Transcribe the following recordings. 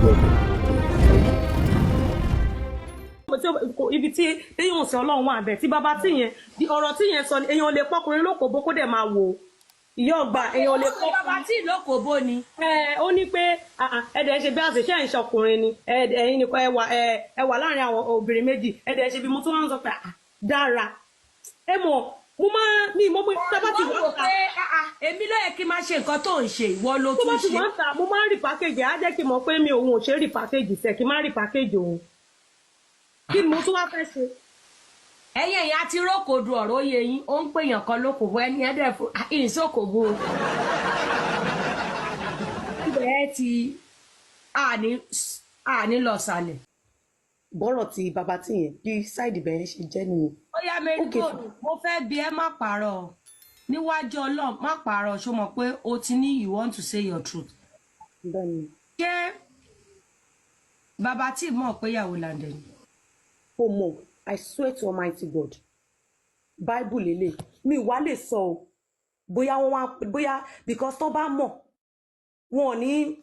Welcome. Ibi tí téèyàn sí Ọlọ́run wà bẹ́ẹ̀ tí bàbá tí yẹn ọ̀rọ̀ tí yẹn sọ ni èèyàn lè pọkùnrin lókòbó kó dẹ̀ máa wò ó ìyá ọgbà èèyàn lè pọkùnrin. Bàbá tí lókòbó ni. Ẹ ó ní pé ẹ̀dẹ̀ ń ṣe bí àṣẹ ṣe ń ṣọkùnrin ni ẹ̀yin nìkan ẹ wà láàrin àwọn obìnrin méjì, ẹ̀dẹ̀ ń ṣe bí mo tún wá ń sọ pé dára ẹ mọ̀ mo máa mi mọ̀ pé tábà ti wọ́n wò pé èmi ló yẹ kí n máa ṣe nǹkan tó ń ṣe, ìwọ ló tún ṣe. Tó bá ti wọ́n ta mo máa ń rí pàkéjì, á jẹ́ kí n mọ̀ pé mi òun ò ṣe rí pàkéjì sẹ́ kí n má rí pàkéjì òun. Kí ni mo tún wá fẹ́ ṣe? Ẹ̀yin ẹ̀yin àti rókòdù ọ̀rọ̀ oyè yín, ó ń pèèyàn kan lókòbó, ẹni ẹ̀ dẹ̀ fún ìṣòkòbó. Ibẹ̀ ẹ ti àní lọ sàlẹ̀. Bọ́rọ̀ ti bàbá tí yẹn bí sáìdì bẹ̀rẹ̀ ṣe jẹ́ nìyẹn. Ó yá Marigold, mo fẹ́ bi ẹ́, má parọ́ níwájú Ọlọ́run, má parọ́. Ṣó mọ̀ pé o ti ní you want to say your truth? Bẹ́ẹ̀ni. Ṣé bàbá tí mọ̀ pé ìyàwó Làǹdẹ̀ ni? Kò mọ̀, I swear to Almighty God, Bible lele mi wá lè sọ o bóyá wọ́n wá bóyá because tó bá mọ̀ wọn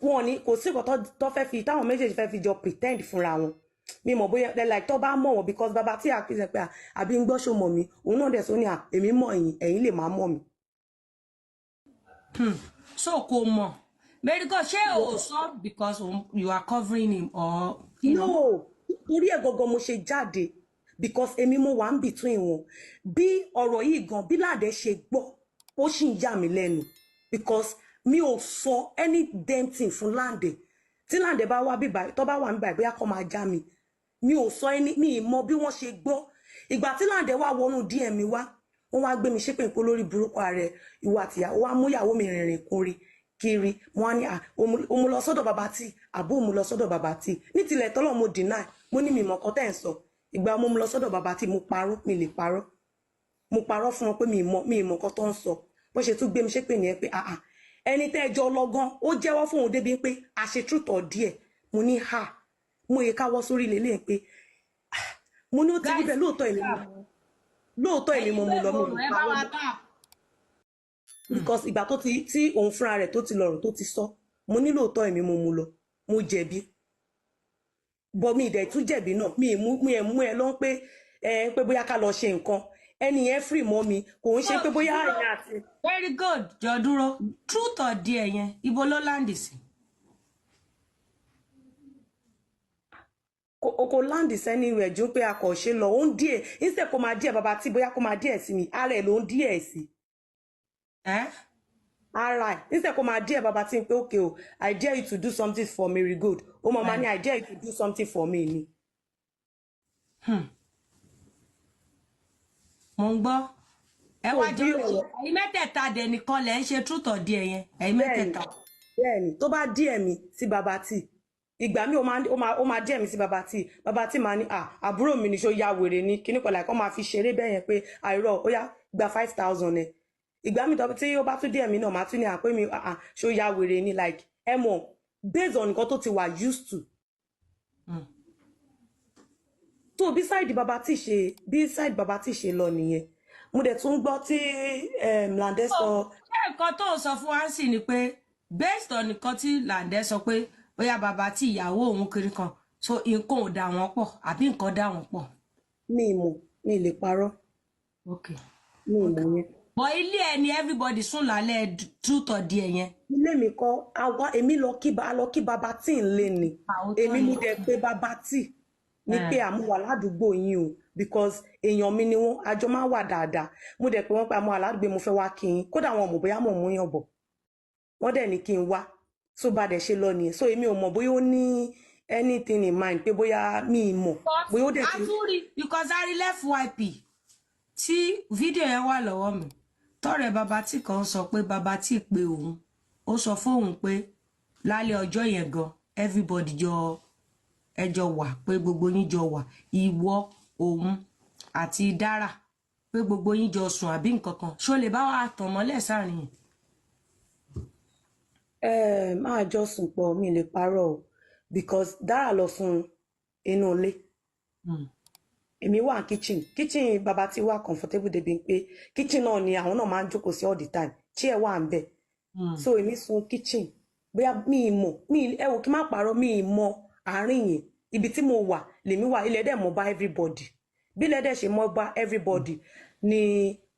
ò ní kò sí nǹkan tó fẹ́ fi táwọn méjèèjì fẹ́ fi jọ pretend fúnra wọn. Mi mọ̀ bóyá like tó bá mọ̀ wọn because bàbá tí àkíyèsí pé àbí ń gbọ́ ṣó mọ̀ mi, òun náà dẹ̀ sọ ní à èmi mọ̀ ẹ̀yin, ẹ̀yin lè má mọ̀ mi. So kò mọ̀. Marigold, ṣé o sọ because you are covering him or? No, torí ẹ̀ gangan mo ṣe jáde because èmi mo wà ń between wọn. Bí ọ̀rọ̀ yìí gan bí Làǹdẹ̀ ṣe gbọ́ ó sì ń yà mí lẹ́nu because mi ò sọ any damn thing fún Làǹdẹ̀. Tí Làǹdẹ̀ bá wá bíbá tó bá wà níbà bóyá kó máa já mi, mi ò sọ ẹni, mi ì mọ bí wọ́n ṣe gbọ́. Ìgbà tí Làǹdẹ̀ wá wọnú DM mi wá, wọ́n wá gbé mi ṣépè pé lórí burúkú ààrẹ ìwà àtìyàwó wá mú ìyàwó mi rìnrìn kúnri kiri. Mo wá ní ó mú lọ sọ́dọ̀ bàbá tí àbó mú lọ sọ́dọ̀ bàbá tí ní tilẹ̀ tọ́lọ̀ mo deny, mo ní mi mọ̀ nǹkan tẹ́ ń sọ. Ìgbà mo mú lọ sọ́dọ̀ bàbá tí mo parọ́, mi lè parọ́, mo parọ́ fún wọn pé mi mọ̀ nǹkan tó ń sọ. Bó ṣe tún gbé mi ṣépè nìyẹn pé ẹni tẹ́ ẹ jọ lọ gan ó jẹ́wọ́ fún òun débi pé àṣetrútọ̀ díẹ̀. Mo ní ha mo yẹ káwọ́ sórí ilé lẹ́yìn pé mo ní ó ti rí bẹ́ẹ̀ lóòótọ́, èmi lóòótọ́ èmi mo mú lọ, mi ò parọ́ mọ́ because ìgbà tó ti tí òun fúnra rẹ̀ tó ti lọ̀rọ̀ tó ti sọ, mo ní lóòótọ́ èmi mo mú lọ, mo jẹ̀bi bọ́ mi ìdẹ̀ tún jẹ̀bi náà, mi ì mú ẹ mú ẹ lọ pé ẹ pé bóyá ká lọ ṣe nǹkan, ẹni yẹn free mọ́ mi, kò ń ṣe pé bóyá ẹ̀yà àti. Very good, jọ dúró, truth or dare yẹn ibo ló láǹdì sí? Kò láǹdì sẹ́ni rẹ̀ ju pé a kò ṣe lọ, ó ń díẹ̀ instead kó máa díẹ̀ bàbá tí bóyá kó máa díẹ̀ sí mi, ara ẹ̀ ló ń díẹ̀ sí. Ara ẹ̀ instead kó máa díẹ̀ bàbá tí ń pé okay o, I dare you to do something for Marigold, ó máa máa ní I dare you to do something for me ni. Mo ń gbọ́ ẹ wá jọ ẹ̀yin mẹ́tẹ̀ẹ̀ta dẹ̀ nìkan lẹ̀ ń ṣe truth or dare yẹn, ẹ̀yin mẹ́tẹ̀ẹ̀ta. Bẹ́ẹ̀ni, tó bá díẹ̀ mi sí bàbá tí ìgbà mi ó máa díẹ̀ mi sí bàbá tí bàbá tí máa ní àbúrò mi ní ṣó ya wèrè ni kíní pẹ̀lú àìkọ́ máa fi ṣeré bẹ́ẹ̀ yẹn pé àìrọ̀ ó yá gba 5,000 ẹ̀. Ìgbà mi tí ó bá tún díẹ̀ mi náà máa tún ní àpé mi ṣó ya wèrè ni like ẹ mọ̀ based on nǹkan tó ti wà used to. So bí side bàbá tí ṣe bí side bàbá tí ṣe lọ nìyẹn. Mo dẹ̀ tún gbọ́ tí Làǹdẹ̀ sọ. Ṣé nǹkan tó ń sọ fún wa sì ni pé based on nǹkan tí Làǹdẹ̀ sọ pé bóyá bàbá tí ìyàwó òun kiri kan, so nǹkan ò dà wọ́n pọ̀ àbí nǹkan dà wọ́n pọ̀? Mi ì mọ̀, mi lè parọ́. Mi ì mọ̀ yẹn. Bọ̀ ilé ẹ ni everybody sùn lálẹ́ truth or dare yẹn. Ilé mi kọ́, àwa èmi lọ kí bàbá tí ń lé ni. Èmi mo dẹ̀ pé bàbá tí ni pé àmúwà ládùúgbò yín o because èèyàn mi ni wọ́n, àjọ máa ń wà dáadáa. Mo dẹ̀ pé wọ́n pé àmúwà ládùúgbò mo fẹ́ wá kí yín, kódà wọn ò mọ̀ bóyá mò ń mú yàn bọ̀. Wọ́n dẹ̀ ní kí n wá, so bá dẹ̀ ṣe lọ nìyẹn. So èmi ò mọ̀ bóyá ó ní anything in mind pé bóyá mi ì mọ̀ bóyá ó dẹ̀ ti. A tún rí because a rí FYP tí fídíò yẹn wà lọ́wọ́ mi, tọ́rẹ̀ bàbá tí kan sọ pé bàbá tí pé òun, ó sọ fóun pé lálẹ́ ọjọ́ yẹn gan everybody jọ ẹjọ wà, pé gbogbo yín jọ wà, ìwọ òun àti Dára, pé gbogbo yín jọ sùn àbí nǹkan kan. Ṣó lè bá wa tàn mọ́lẹ̀ sáàrin yẹn? Máa jọ sùn pọ̀, mi lè parọ́ o because Dára lọ sùn inú ilé, èmi wà kitchen. Kitchen bàbá tí wà comfortable débi pé kitchen náà ni àwọn náà máa ń jókòó sí all the time, chair wà ń bẹ̀, so èmi sùn kitchen. Bóyá mi ì mọ̀, mi ẹ wò, kí n má parọ́, mi ì mọ̀ àárín yẹn. Ibi tí mo wà lèmi wà. Ilẹ̀ dẹ̀ mọ̀ bá everybody, bí ilẹ̀ dẹ̀ ṣe mọ̀ bá everybody ni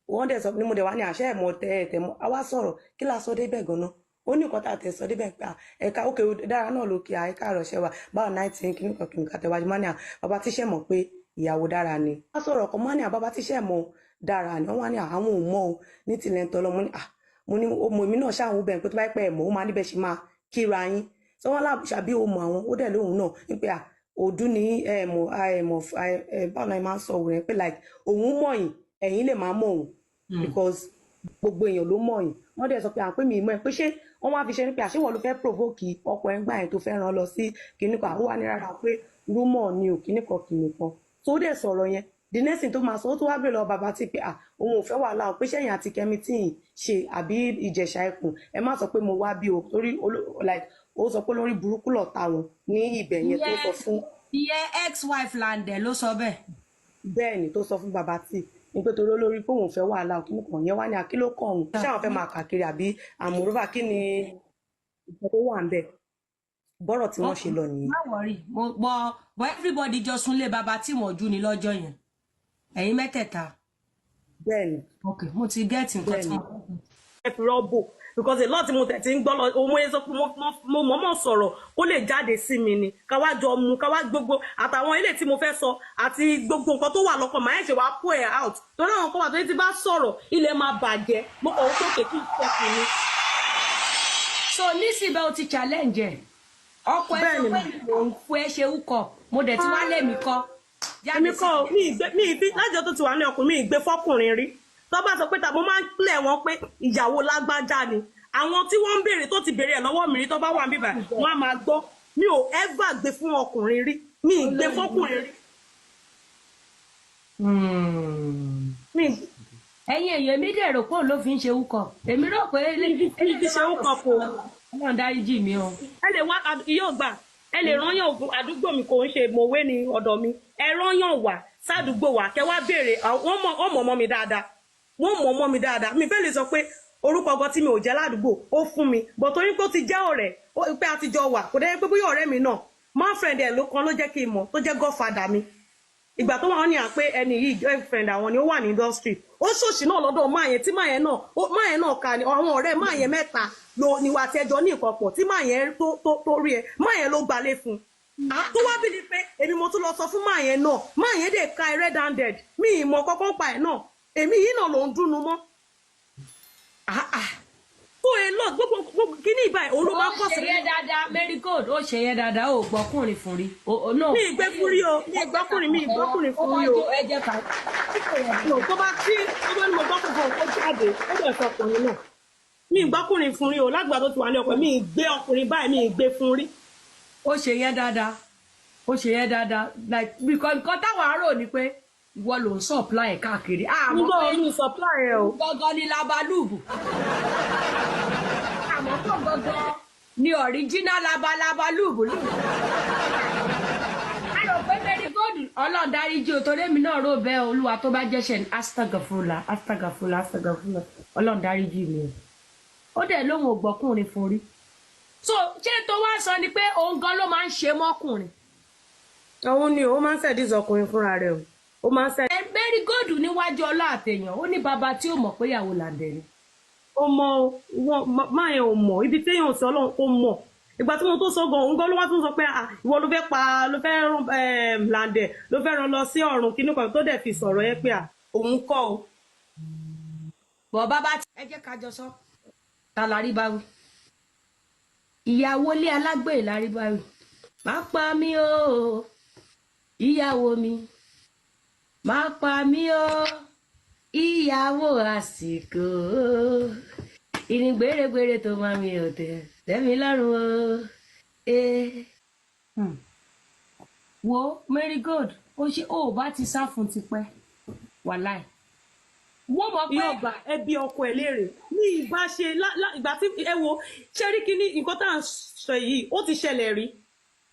wọ́n dẹ̀ sọ ni mo dẹ̀ wá ní àṣẹ ẹ̀mọ́ tẹ ẹ̀ tẹ̀ mọ́. Àwa sọ̀rọ̀, kí la sọ débẹ̀ gan-an? Ó ní nǹkan tá a tẹ̀ sọ débẹ̀ pé ẹ̀ka òkè dára náà lókè ẹ̀ka àròṣẹ́ wa báwo 19 kìíní kan kìíní kan tẹ̀wájú mọ́ ní à bàbá tíṣẹ́ mọ̀ pé ìyàwó dára ni. Wọ́n sọ̀rọ̀ kan mọ́ ní à bàbá tíṣẹ́ mọ̀ dára ni. Wọ́n wá ní àwọn ò mọ̀ o ní tilẹ̀ ń tọ́lọ́. Mo ní à mo ní mo èmi náà ṣáà ń bẹ̀ pé tó bá pẹ́ ẹ̀ mọ̀, ó máa níbẹ̀ ṣe máa kíra yín sọ wọ́n ṣàbí o mọ̀ àwọn. Ó dẹ̀ lóhùn náà ní pé à òdú ní ẹ̀ mọ̀ ẹ̀ mọ̀ ẹ̀ báwo ni máa ń sọ òun rẹ̀ pé like òun mọ̀ yín, ẹ̀yin lè máa mọ̀ òun because gbogbo èèyàn ló mọ̀ yín. Wọ́n dẹ̀ sọ pé à ń pè mí mọ́ ẹ pé ṣé wọ́n wá fi ṣe ní pé àṣewọ̀ ló fẹ́ provoke ọkọ ẹ̀ ń gbà yẹn tó fẹ́ ràn lọ sí kinní kan. Àwọn wà ní rárá pé rumour ni ò kinní kan kinní kan tó dẹ̀ sọ̀rọ̀ yẹn. The next thing tó máa sọ, ó tó wá bèèrè lọ bàbá tí pé à òun ò fẹ́ wàhálà o, pé sẹ́yìn àti Kẹ́mi tí ì ṣe àbí Ìjẹ̀ṣà ẹkùn, ẹ má sọ pé mo wá bí o, torí like ó sọ pé lórí burúkú lọ̀tá wọn ní ibẹ̀ yẹn tó sọ fún. Ìyẹn ex-wife Lande ló sọ bẹ́ẹ̀. Bẹ́ẹ̀ ni, tó sọ fún bàbá tí ní pé torí olórí pé òun fẹ́ wàhálà òkú kan yẹn wá ní àkílò kan òun ṣé àwọn fẹ́ máa kàkiri àbí àmúrúbà, kí ni nǹkan tó wà ń bẹ̀ bọ́rọ̀ tí wọ́n ṣe lọ nìyẹn. Má worry, mo gbọ́ but everybody jọ súnlé bàbá tí wọ́n jú ni lọ́jọ́ yẹn, ẹ̀yin mẹ́tẹ̀ẹ̀ta. Bẹ́ẹ̀ ni. Ok, mo ti get nǹkan tí Bẹ́ẹ̀ ni. mo. Ẹ fi rọ́bò because a lot mo tẹ̀ tí ń gbọ́ lọ òun yẹn sọ pé mo mọ̀ọ́mọ̀ sọ̀rọ̀ kó lè jáde sí mi ni ká wá jọ mu ká wá gbogbo àtàwọn ilé tí mo fẹ́ sọ àti gbogbo nǹkan tó wà lọ́kàn máa ń ṣe wá pour ẹ̀ out, torí àwọn kan wà tó ti bá sọ̀rọ̀ ilẹ̀ máa bàjẹ́. Mo kàn ń pòkè kí n sẹ́kùn ni. So nísìnyí o ti challenge ẹ, ọkọ ẹ Bẹ́ẹ̀ sọ ni. pé mò ń fún ẹ ṣe wúkọ, mo dẹ̀ ti wá lèmi kọ́ jáde. Èmi kọ́ mi ì gbé mi ì fi lájọ tó ti wà ní ọkùnrin, mi ì gbé fọ́kùnrin rí. Tó bá sọ pé ta mo máa ń pìlẹ̀ wọn pé ìyàwó lágbájá ni. Àwọn tí wọ́n ń béèrè tó ti béèrè ẹ̀ lọ́wọ́ mi rí, tó bá wà níbà, wọ́n á máa gbọ́. Mi ò ever gbé fún ọkùnrin rí, mi ì gbé fọ́kùnrin rí. Mi Ẹ̀yin èèyàn, èmi dẹ̀ rò pé òun ló fi ń ṣe wúkọ. Èmi rò pé mi fi ṣe ó kan kò. Ọlọ́run dáríjì mi o. Ẹ lè wá yóò gbà, ẹ lè rányàn ògùn àdúgbò mi, kò ń ṣe mòwe ní ọ̀dọ̀ mi. Ẹ rányàn wá sádùúgbò wa kẹ wá béèrè. Wọ́n mọ̀, wọ́n mọ̀ ọmọ mi dáadáa, wọ́n mọ̀ ọmọ mi dáadáa. Mi fẹ́ lè sọ pé orúkọ ọgọ tí mi ò jẹ́ ládùúgbò ó fún mi bọ̀, torí pé ó ti jẹ́ ọ̀rẹ́ pé a ti jọ wà, kò dẹ́ pé bóyá ọ̀rẹ́ mi náà man friend ẹ̀ ló kan ló jẹ́ kí n mọ̀, tó jẹ́ godfather mi. Ìgbà tó wà ní à pé ẹni yìí girlfriend àwọn ni, ó wà ní industry, ó ṣòṣì náà lọ́dọ̀ máa yẹn tí máa yẹn náà máa yẹn náà ka ni àwọn ọ̀rẹ́ máa yẹn mẹ́ta ló níwà tí ẹjọ́ ní nǹkan pọ̀ tí máa yẹn tó rí ẹ, máa yẹn ló gbalé fún un, tó wá bí ni pé èmi mo tún lọ sọ fún máa yẹn náà, máa yẹn dẹ̀ ka ẹ red handed. Mi ì mọ̀ kọ́kọ́ pa ẹ̀ náà, èmi yìí náà ló ń dúnnu mọ́ tó ẹ lọ gbogbo gbogbo kíní ìbáyìí òun ló Ó máa ń pọ̀ ṣe sí. yẹn dáadáa, Marigold, ó ṣe yẹn dáadáa. Ó gbọ́kùnrin fún rí. No. Mi ì gbé fún rí o, mi ì gbọ́kùnrin, mi ì gbọ́kùnrin fún rí o. Ẹ jẹ́ ká. No, tó bá tí tó bá ní mo gbọ́kùnrin fún ọ, kó jáde, ó dẹ̀ sọ ọkùnrin náà. Mi ì gbọ́kùnrin fún rí o. Lágbà tó ti wà ní ọkọ, mi ì gbé ọkùnrin báyìí, mi ì gbé fún rí. Ó ṣe yẹn dáadáa, ó ṣe yẹn dáadáa, like because nǹkan táwọn arò ni pé ìwọ ló ń supply ẹ̀ káàkiri, àmọ́ Nígbà pé wo mi supply ẹ o? Gangan ni labalúùbù, àmọ́ tó gangan ni original labalabalúùbù lù. A rò pé Marigold, Ọlọ́run dáríjì o, torí èmi náà rò bẹ́ẹ̀. Olúwa, tó bá jẹ́ṣẹ̀ ní astagafula, astagafula, astagafula, Ọlọ́run dáríjì mi o. Ó dẹ̀ lóun ò gbọ́kùnrin fún rí. So ṣé tó wá sọ ni pé òun gan ló máa ń ṣe mọ́kùnrin? Òun ni ó máa ń sẹ̀dí ọkùnrin fúnra rẹ̀ o, ó máa ń sẹ̀. Marigold níwájú ọlọ́ àtẹ̀yàn, ó ní bàbá tí ó mọ̀ pé ìyàwó làǹdẹ̀ ni. Ó mọ wọn máa yẹn ò mọ̀ ibi téèyàn sọ Ọlọ́run ó mọ̀. Ìgbà tí mo tó sọ gan, òun gan ló wá tún sọ pé ah, ìwọ ló fẹ́ pa, ló fẹ́ rán làǹdẹ̀, ló fẹ́ rán lọ sí ọ̀run kínní kan, tó dẹ̀ fi sọ̀rọ̀ yẹn pé à òun kọ́ o. Bọ̀ bàbá tí ẹ jẹ́ ká jọ sọ, ta la rí bá wí? Ìyàwó ilé alágbèrè la rí bá wí. Má pa mí o, ìyàwó mi, má pa mí o, ìyàwó àsìkò ìrìn gbèrègbèrè tó máa mi ò tẹ̀ tẹ́mi lọ́rùn o. Eh. Wo Marigold, ó ṣe ó bá ti sá fún tipẹ́, wàláì wọ́n mọ̀ pé Yóò gba ẹbí ọkọ ẹ léèrè ní ìbá ṣe ìgbà tí ẹ wo ṣé rí kíní nǹkan tá à ń sọ yìí, ó ti ṣẹlẹ̀ rí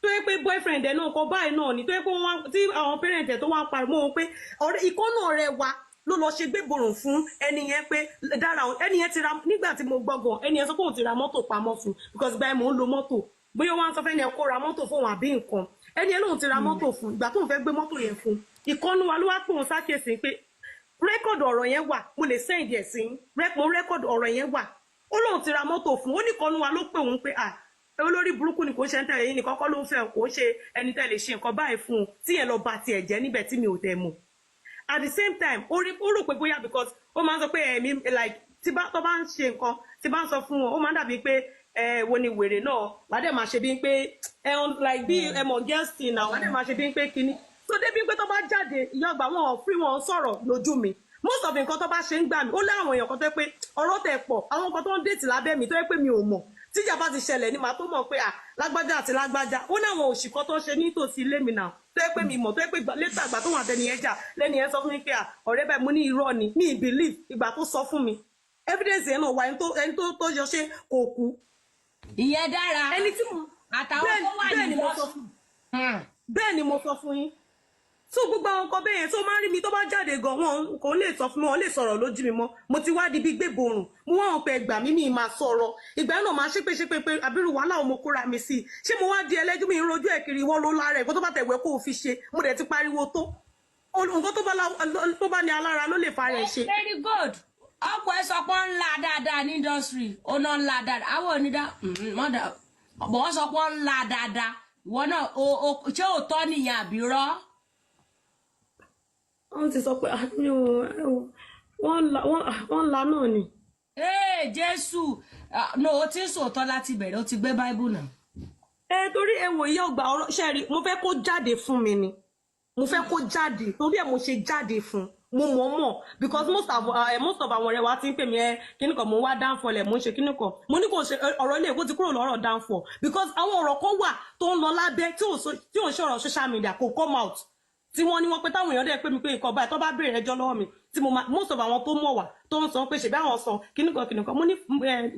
tó yẹ pé boyfriend ẹ náà kọ báyìí náà ni, tó yẹ pé wọ́n tí àwọn parent ẹ tó wá ń pariwo wọn pé ọ̀rẹ́ ìkọ́nà rẹ wa. Ló lọ ṣe gbéborùn fún ẹni yẹn pé Dára, ẹni yẹn ti ra. Nígbà tí mo gbọ́gàn, ẹni yẹn sọ pé òun ti ra mọ́tò pamọ́ fún, because gba ẹ̀ mò ń lo mọ́tò, bóyá wọ́n á sọ fẹ́ni ẹ kó ra mọ́tò fóun àbí nǹkan. Ẹni yẹn lóun ti ra mọ́tò fún. Ìgbà tóun fẹ́ gbé mọ́tò yẹn fún, ìkọ́nú wa ló wá pé òun ṣàkíyèsí pé record ọ̀rọ̀ yẹn wà. Mo lè send ẹ̀ sí mo record ọ̀rọ̀ yẹn wà. Ó lóun ti ra mọ́tò fún. Ó ní ìkọ́nú wa ló pè òun pé, à, olórí burúkú ni, kò ṣe ń tẹ̀lé yín ní kọ́kọ́ ló ń fẹ́, kò ṣe ẹni tẹ́ lè ṣe nǹkan báyìí fún un, tí yẹn lọ ba tiẹ̀ jẹ́ níbẹ̀ tí mi ò tẹ̀ mọ̀. At the same time, ó rí, ó rò pé bóyá because ó máa ń sọ pé ẹ̀mí like tí bá tó bá ń ṣe nǹkan tí bá ń sọ fún wọn, ó máa ń dàbí pé ẹ wo ni wèrè náà wàá dẹ̀ máa ṣe bí pé ẹ like bí ẹ mọ̀ girls thing náà, wàá dẹ̀ máa ṣe bí pé kíní. So débi pé tó bá jáde, ìyá ọgbà wọn free, wọn sọ̀rọ̀ lójú mi. Most of nǹkan tó bá ṣe ń gbà mí, ó láwọn èèyàn kan tó yẹ pé ọ̀rọ̀ tẹ̀ pọ̀, àwọn nǹkan tó ń date lábẹ́ mi tó yẹ pé mi ò mọ̀. Tíjà bá ti ṣẹlẹ̀ ni màá tó mọ̀ pé à, lágbájá àti lágbájá. Ó ní àwọn òṣì kan tó ń ṣe nítòsí ilé mi náà tó yẹ pé mi mọ̀, tó yẹ pé later, ìgbà tó wà tẹni yẹn jà, lẹ́ni yẹn sọ fún mi pé à, ọ̀rẹ́ báyìí. Mo ní irọ́ ni, mi ì believe. Ìgbà tó sọ fún mi, evidence yẹn náà wà. Ẹni tó yọ ṣe kò kú. Ìyẹn Dára Ẹni tí mo àtàwọn tó wà bẹ́ẹ̀ ní ni mo sọ fún bẹ́ẹ̀ ni mo sọ fún yín. So gbogbo àwọn nǹkan bẹ́ẹ̀ yẹn tó máa ń rí mi tó bá jáde gan, wọn kò lè sọ fún mi, wọn lè sọ̀rọ̀ lójú mi mọ́. Mo ti wá di bí gbéborùn. Mo wá wọn pé ẹgbà mí, mi máa sọ̀rọ̀. Ìgbà náà máa ṣépè ṣépè pé àbírú wàhálà ọmọ kóra mi sí i. Ṣé mo wá di ẹlẹ́jọ́? Mi ń rojú ẹ̀ kiri. Ìwọ ló lára ẹ̀ kó tó bá tẹ̀wẹ́ kó o fi ṣe. Mo dẹ̀ ti pariwo tó nǹkan tó bá ní alára ló lè fa rẹ̀ ṣe. Very good. Ọkọ ẹ sọ pé ó ń la dáadáa ní industry, ó náà ń la dáadáa. Àwọn onídàá mọ́dà bọ̀, wọ́n sọ pé ó ń la dáadáa. Ìwọ náà o ṣé òótọ́ nìyẹn àbí rọ́? Wọ́n ti sọ pé ah, mi ò ẹ wò, wọ́n la náà ni. Ee, Jésù! Ah, no, o ti ń sòótọ́ láti bẹ̀rẹ̀, o ti gbé báíbù náà. Ẹ torí ẹ wò, ìyá ọgbà ọ̀rọ̀ ṣe rí, mo fẹ́ kó jáde fún mi ni. Mo fẹ́ kó jáde, torí ẹ mo ṣe jáde fún. Mo mọ̀ mọ̀ because most of àwọn ọ̀rẹ́ wa ti ń pè mí, ẹ kíní kan, mo ń wá downfall ẹ̀, mo ń ṣe kíní kan. Mo ní kò ṣe ọ̀rọ̀ ilé ìkó ti kúrò lọ́rọ̀ downfall, because àwọn ọ̀rọ̀ kan wà tó ń lọ lábẹ́ tí ò ń ṣọ̀rọ̀ social media, kò come out, tí wọ́n ní wọ́n pé táwọn èèyàn dẹ̀ pé mi pé nǹkan báyìí tó bá béèrè ẹjọ́ lọ́wọ́ mi tí mo máa. Most of àwọn tó mọ̀ wá tó ń sọ pé ṣèbí àwọn sọ kíní kan kíní kan, mo ní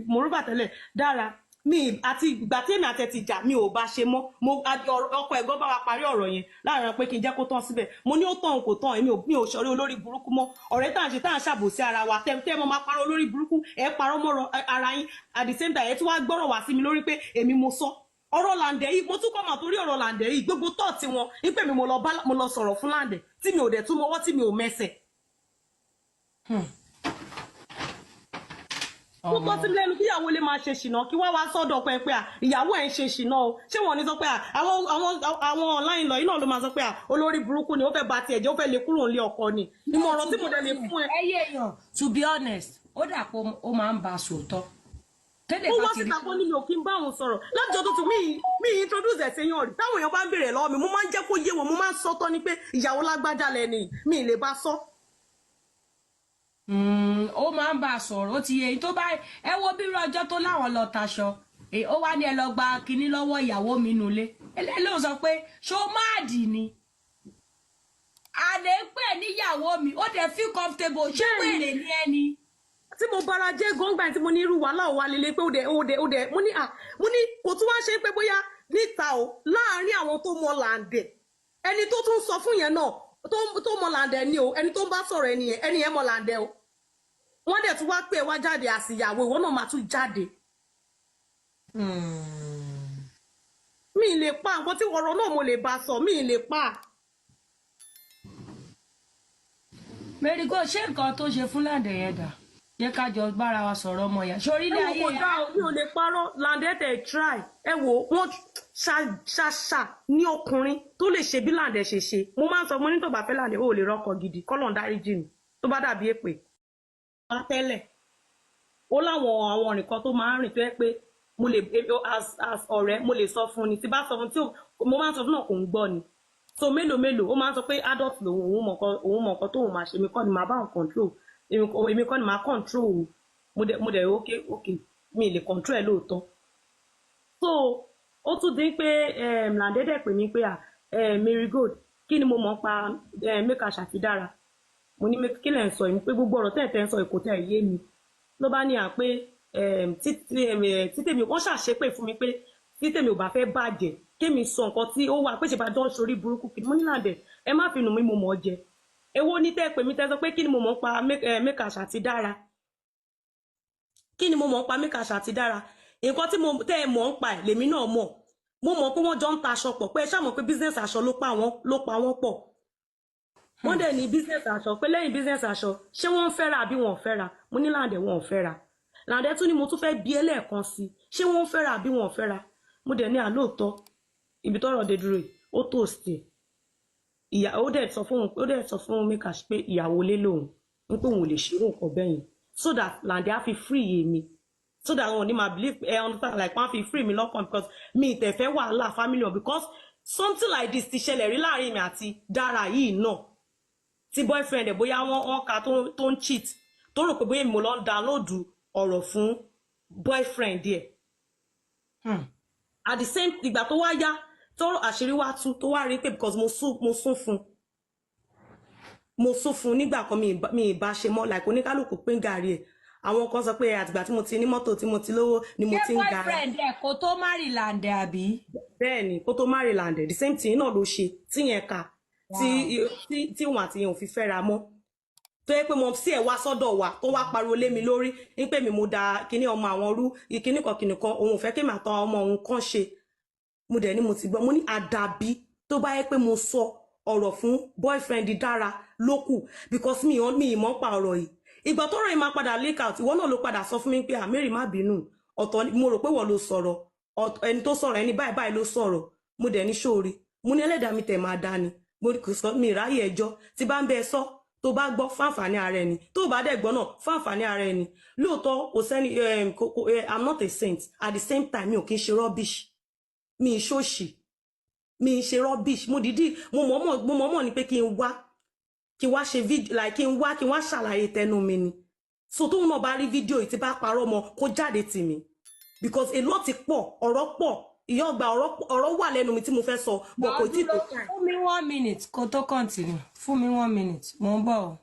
mòrúbà tẹ́lẹ̀ Dára mi àti ìgbà tí èmi àti ẹ ti jà, mi ò bá ṣe mọ́. Mo ọkọ ẹ̀gbọ́n bá wa parí ọ̀rọ̀ yẹn láàrin pé kí n jẹ́ kó tán síbẹ̀. Mo ní ó tán, kò tán. Èmi mi ò ṣọ̀rẹ́ olórí burúkú mọ́. Ọ̀rẹ́ tá à ń ṣe, tá à ń ṣàbòsí ara wa, tẹ́ tẹ́ mo máa parọ́ olórí burúkú, ẹ parọ́ mọ́rọ̀ ara yín. At the same time, ẹ tún wá gbọ́rọ̀ wá sí mi lórí pé èmi mo sọ ọ̀rọ̀ Làǹdẹ̀ yìí. Mo tún kọ́ mà torí ọ̀rọ̀ Làǹdẹ̀ yìí, gbogbo tọ́ọ̀tì wọn wípé mi mo lọ bá, mo lọ sọ̀rọ̀ fún Làǹdẹ̀, tí mi ò dẹ̀ tún mọwọ́, tí mi ò mẹsẹ̀. Ó tọ́ sí mi lẹ́nu kí ìyàwó lè máa ṣe ṣìnà, kí wá wá sọ́dọ̀ pé à, ìyàwó ẹ̀ ń ṣe ṣìnà o. Ṣé wọ́n ní sọ pé à, àwọn online lọ yìí náà ló máa sọ pé à, olórí burúkú ni, ó fẹ́ ba tiẹ̀ jẹ́, ó fẹ́ lè kúrò nílé ọkọ ni. Ìmọ̀ràn tí mo dẹ̀ lè fún ẹ. Ẹ yé èèyàn, to be honest, ó dà pé ó máa ń ba sòótọ́ tẹ́lẹ̀ Ó bá wá ti rí. Síta kó ní mi ò kí ń bá òun sọ̀rọ̀ látijọ́ tó ti mi introduce ẹ̀ séyàn rí. Táwọn èèyàn bá ń béèrè lọ́wọ́ mi, mo máa ń jẹ́ kó yé wọn, mo máa ń sọ tọ́ ni pé ìyàwó lágbájá lẹ́ni mi ì lè bá sọ. Ó máa ń bá a sọ̀rọ̀, ó ti yẹ èyí tó bá ẹ wo bí irú ọjọ́ tó láwọn lọ taṣọ. Ó wá ní ẹ lọ gba kinní lọ́wọ́ ìyàwó mi nulẹ̀. Eléyìí ló sọ pé ṣó mad ni, àlè pè níyàwó mi, ó dẹ̀ feel comfortable. Ṣé wèrè ni ẹni? Tí mo bára jẹ́ gọ́ngbà tí mo ní irú wàhálà ò wá lélẹ̀ pé ó dẹ̀ mo ní à, mo ní kò tún wá ṣe pé bóyá níta o, láàárín àwọn tó mọ Làǹdẹ̀, ẹni tó tún sọ fún yẹn náà tó mọ Làǹdẹ̀ ni o. Ẹni tó ń bá sọ̀rọ̀, ẹni yẹn mọ Làǹdẹ̀ o. Wọ́n dẹ̀ tún wá pé ẹ wá jáde àsìyàwó, ìwọ náà máa tún jáde. Mi ì lè pa nǹkan tí ọ̀rọ̀ náà mo lè bá sọ, mi ì lè pa. Mary Gold, ṣé nǹkan tó ṣe fún Làǹdẹ̀ yẹn dà? Jẹ́ ká jọ bára wa sọ̀rọ̀, ọmọ ìyá sórí ilé Ẹ wo, ayé. Kò dá o, mi ò lè parọ́. Làǹdẹ̀ tẹ̀ try. Ẹ wo, wọ́n ṣàṣà ní ọkùnrin tó lè ṣe bí Làǹdẹ̀ ṣe ṣe. Mo máa ń sọ, mo ní tó bá fẹ́ Làǹdẹ̀, ó lè rọ́kọ gidi. Kọ́lọ̀ ń dáríjì mi tó bá dàbí èpè. Wá tẹ́lẹ̀, ó láwọn àwọn ọ̀rìn kan tó máa ń rìn tó yẹ pé mo lè as ọ̀rẹ́, mo lè sọ fún ni. Tí bá sọ fún tí mo máa ń sọ fún náà, kò ń gbọ́ ni. So mélòó mélòó, ó máa ń sọ pé adult lòun, òun mọ̀ nǹkan tóun máa ṣe. Èmi kọ́ ni màá bá òun control, èmi kọ́ ni màá control òun. Mo dẹ̀ okay, mi ì lè control ẹ̀ lóòótọ́. So ó tún dín pé Làǹdẹ̀ dẹ̀ pè mí pé à, Mary Gold, kí ni mo mọ̀ pa Make Ṣàfidára? Mo ní kí lẹ̀ ń sọ yìí, pé gbogbo ọ̀rọ̀ tẹ̀ ń sọ kò tẹ̀ yé mi. Ló bá ní à pé títèmi wọ́n ṣàṣepè fún mi pé títèmi ò bá fẹ́ bàjẹ́, kémi sọ nǹkan tí ó wà pé ṣe bá jọ ń ṣorí burúkú kiri. Mo ní Làǹdẹ̀, ẹ má fi nù mí, mo mọ̀ ọ́ jẹ. Èwo ní tẹ́ pè mí, tẹ́ sọ pé kí ni mo mọ̀ ń pa Mekash àti Dára? Kí ni mo mọ̀ ń pa Mekash àti Dára? Nǹkan tí mo tẹ́ ẹ mọ̀ ń pa ẹ̀ lèmi náà mọ̀. Mo mọ̀ pé wọ́n jọ ń ta aṣọ pọ̀, pé ẹ ṣáà mọ̀ pé business aṣọ ló pa wọ́n pọ̀. Wọ́n dẹ̀ ní business aṣọ, pé lẹ́yìn business aṣọ, ṣé wọ́n ń fẹ́ra àbí wọn ò fẹ́ra? Mo ní Láǹdẹ̀, wọn ò fẹ́ra. Láǹdẹ̀ tún ní mo tún fẹ́ bi ẹlẹ́ẹ̀kan sí, ṣé wọ́n ń fẹ́ra àbí wọn ò fẹ́ra? Mo dẹ̀ ní àlóòótọ́, ibi tọ́rọ̀ dé dúró yìí, ó toast ẹ̀. Ìyá ó dẹ̀ sọ fún Mekash pé ìyàwó lé lòun ń pé òun ò lè ṣerú nǹkan bẹ́ẹ̀ yẹn, so that Láǹdẹ̀ á fi free èmi, so that wọn ò ní máa believe, ẹ understand, like wọ́n á fi free mi lọ́kàn, because mi ì tẹ̀fẹ́ wàhálà family wọn, because something like this ti ṣẹlẹ̀ rí láàrin mi àti Dára yìí náà, tí boyfriend ẹ̀, bóyá wọ́n ka tó ń cheat, tó rò pé bóyá èmi mo lọ ń download ọ̀rọ̀ fún boyfriend ẹ̀. At the same ìgbà tó wá yá, tó àṣírí wá tú, tó wá rí pé because mo sún fún, mo sún fún nígbà kan, mi ì bá ṣe mọ́, like oníkálukú pín gàrí ẹ̀. Àwọn kan sọ pé àtìgbà tí mo ti ní mọ́tò, tí mo ti lówó ni mo Ṣé ti ń gara. boyfriend ẹ kó tó marry Làǹdẹ̀, àbí? Bẹ́ẹ̀ ni, kó tó marry Làǹdẹ̀, the same thing náà ló ṣe tí yẹn ka tí òun àti yẹn ò fi fẹ́ra mọ́, tó yẹ pé mo sí ẹ̀ wá sọ́dọ̀ wa, tó wá pariwo lé mi lórí ní pé mi mo da kíní ọmọ àwọn rú, ìkíní kan kíní kan, òun ò fẹ́ kémi àtàwọn ọmọ òun kan ṣe. Mo dẹ̀ ní mo ti gbọ́. Mo ní àdàbí tó bá yẹ pé mo sọ ọ̀rọ̀ fún boyfriend Dára lókù, because mi ì mọ̀ pa ọ̀rọ̀ yìí. Ìgbà tọ́rọ̀ yìí máa padà leak out, ìwọ náà ló padà sọ fún mi pé, "Àmẹ́rì, má bínú, ọ̀tọ̀ mo rò pé wọ́n ló sọ̀rọ̀, ẹni tó sọ̀rọ̀, ẹni báyìí báyìí ló sọ̀rọ̀." Mo dẹ̀ ní sóore, mo ní ẹlẹ́dàá mi tẹ̀ máa dá ni. Mo kò sọ mi ráyè ẹjọ́ tí bá ń bẹ sọ. Tó bá gbọ́, fáǹfààní ara ẹni. Tó bá dẹ̀ gbọ́ náà, fáǹfààní ara ẹni. Lóòótọ́, kò sẹ́ni, I'm not a saint. At the same time, mi ò kí ń ṣe rubbish, mi ì ṣòṣì, mi ì ṣe rubbish. Mo dìídì, mo mọ̀ọ́mọ̀ ni pé kí n wá ṣe fídíò, like kí n wá ṣàlàyé tẹnu mi ni, so tóun náà bá rí fídíò yìí, tí bá parọ́ mọ́, kó jáde tì mí, because a lot ti pọ̀, ọ̀rọ̀ pọ̀, ìyá ọgbà, ọ̀rọ̀ wà lẹ́nu mi tí mo fẹ́ sọ, but kò tí tó time. Fún mi one minute kó tó continue. Fún mi one minute, mo ń bọ̀ o.